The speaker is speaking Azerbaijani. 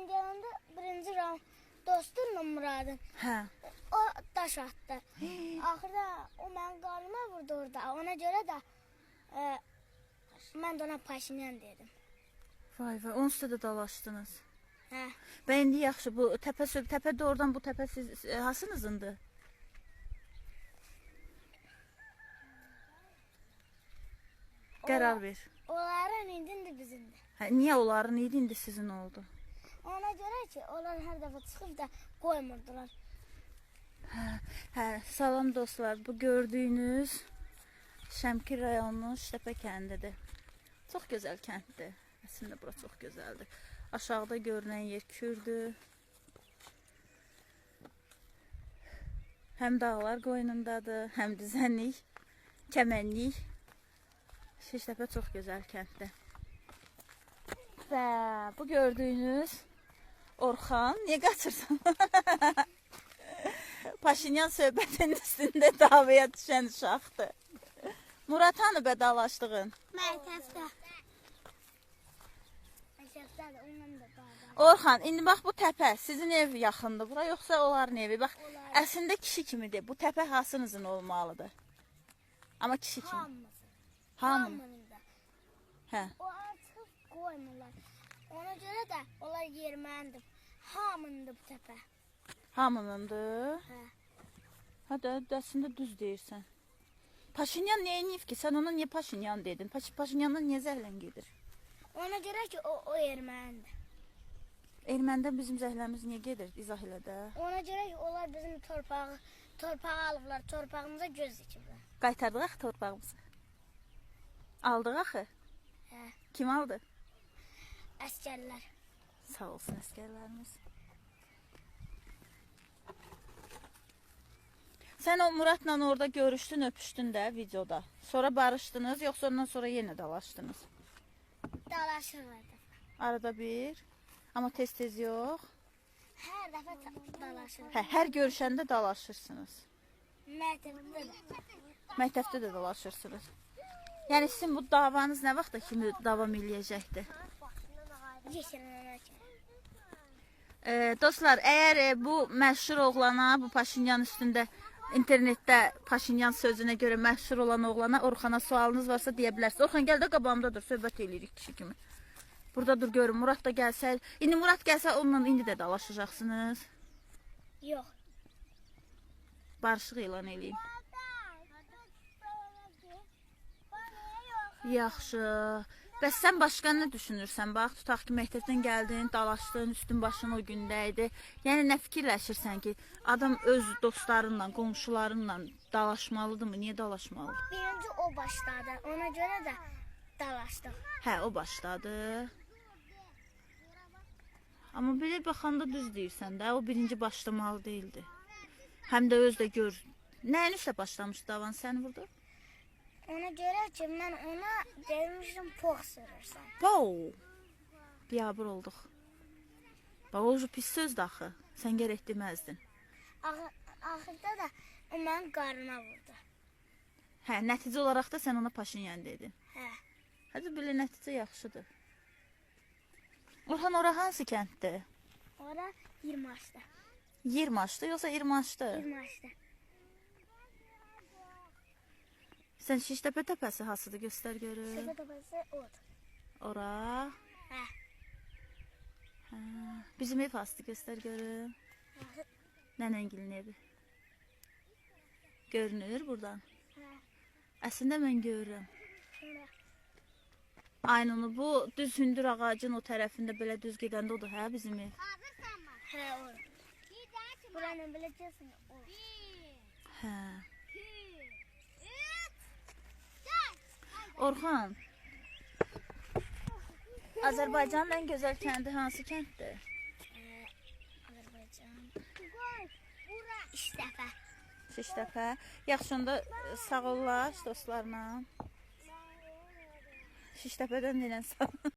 Mən gələndə birinci round dostumla Muradın. Hə. O daş atdı. Axırda o mənim qarnıma vurdu orada. Ona görə də mən də ona Paşinyan dedim. Vay vay, onun üstə də dalaşdınız. Hə. Və indi yaxşı, bu təpə təpə doğrudan bu təpə siz hansınızındır? Qərar ver. Onların indi bizimdir. Hə, niyə onların idi, indi sizin oldu? Ona görə ki, onlar hər dəfə çıxıb da qoymurdular. Hə, salam dostlar. Bu gördüyünüz Şəmkir rayonunun Şitəpə kəndidir. Çox gözəl kənddir. Əslində bura çox gözəldir. Aşağıda görünən yer Kürdür. Həm dağlar qoynundadır, həm düzənlik, çəmənlik. Şiştəpə çox gözəl kənddir. Və bu gördüyünüz Orxan, niyə qaçırsan? Paşinyan söhbətinin üstündə davaya düşən uşaqdır. Murat hanı bə dalaşdığın? Məktəbdə. Məktəbdə də onunla da dava. Orxan, indi bax bu təpə sizin ev yaxındır bura yoxsa onların evi? Bax, Onların. əslində kişi kimidir. Bu təpə hansınızın olmalıdır? Amma kişi kimi. Hamısı. Hamı. Hamının da. Hə. O artıq qoymurlar. Ona görə də onlar ermənidir. Hamındır bu təpə. Hamınındır. Hə. Hə də, əslində düz deyirsən. Paşinyan nə eləyib ki? Sən ona niyə Paşinyan dedin? Paşinyandan niyə zəhlən gedir? Ona görə ki, o ermənidir. Erməndən bizim zəhləmiz niyə gedir? İzah elə də. Ona görə ki, onlar bizim torpağı alıblar, torpağımıza göz dikiblər. Qaytardıq axı torpağımızı. Aldıq axı. Hə. Kim aldı? Əskərlər. Sağ olsun əsgərlərimiz. Sən o Muradla orada görüşdün, öpüşdün də videoda. Sonra barışdınız, yoxsa ondan sonra yenə dalaşdınız? Dalaşırlar dəfə. Arada bir. Amma tez-tez yox. Hər dəfə dalaşırlar. Hə, hər görüşəndə dalaşırsınız. Məktəbdə də. Məktəbdə də dalaşırsınız. Yəni sizin bu davanız nə vaxta kimi davam eləyəcəkdir? Yeşilənə kimi. Dostlar, əgər bu məşhur oğlana, bu Paşinyan üstündə internetdə Paşinyan sözünə görə məşhur olan oğlana, Orxana sualınız varsa deyə bilərsiniz. Orxan gəl də qabağımda dur, söhbət eləyirik kişi kimi. Burada dur görüm, Murad da gəlsə, indi Murad gəlsə onunla indi də dalaşacaqsınız. Yox. Barışıq elan eləyim. Yaxşı. Bəs sən başqa nə düşünürsən? Bax, tutaq ki, məktəbdən gəldin, dalaşdın, üstün başın o gündə idi. Yəni nə fikirləşirsən ki, adam öz dostlarıyla, qonşularıyla dalaşmalıdırmı? Niyə dalaşmalıdır? Birinci o başladı. Ona görə də dalaşdıq. Hə, o başladı. Amma belə baxanda düz deyirsən də, o birinci başlamalı deyildi. Həm də öz də gör. Nəyin üstə başlamışdı davan sən vurdu? Ona görə ki, mən ona demişdim pox sürürsən. Wow! Biabır olduq. Bax, o pis sözdür axı. Sən gərək deməzdin. Axırda da o mənim qarnıma vurdu. Hə, nəticə olaraq da sən ona Paşinyan dedin. Hə. Hadi belə nəticə yaxşıdır. Orxan, ora hansı kənddir? Ora 20 yaşda. Yirmaşdı yoxsa İrmaşdı? 20 yaşda. Sən Şiştəpə təpəsi hansıdır göstər görüm. Təpə təpəsi odur. Ora. Hə. Hə. Bizim ev hansıdır göstər görüm. Nənəngilin evi. Görünür buradan. Hə. Əslində mən görürəm. Ora. Aynını bu düz hündür ağacın o tərəfində belə düz gedəndə odur, hə bizim ev. Hə, ora. Buranı biləcəksin. O. Hə. Orxan. Azərbaycanın ən gözəl kəndi hansı kənddir? Azərbaycan. İştəpə. Şiştəpə. Yaxşı onda sağ ollaş dostlarla. Şiştəpədən deyilən sağ.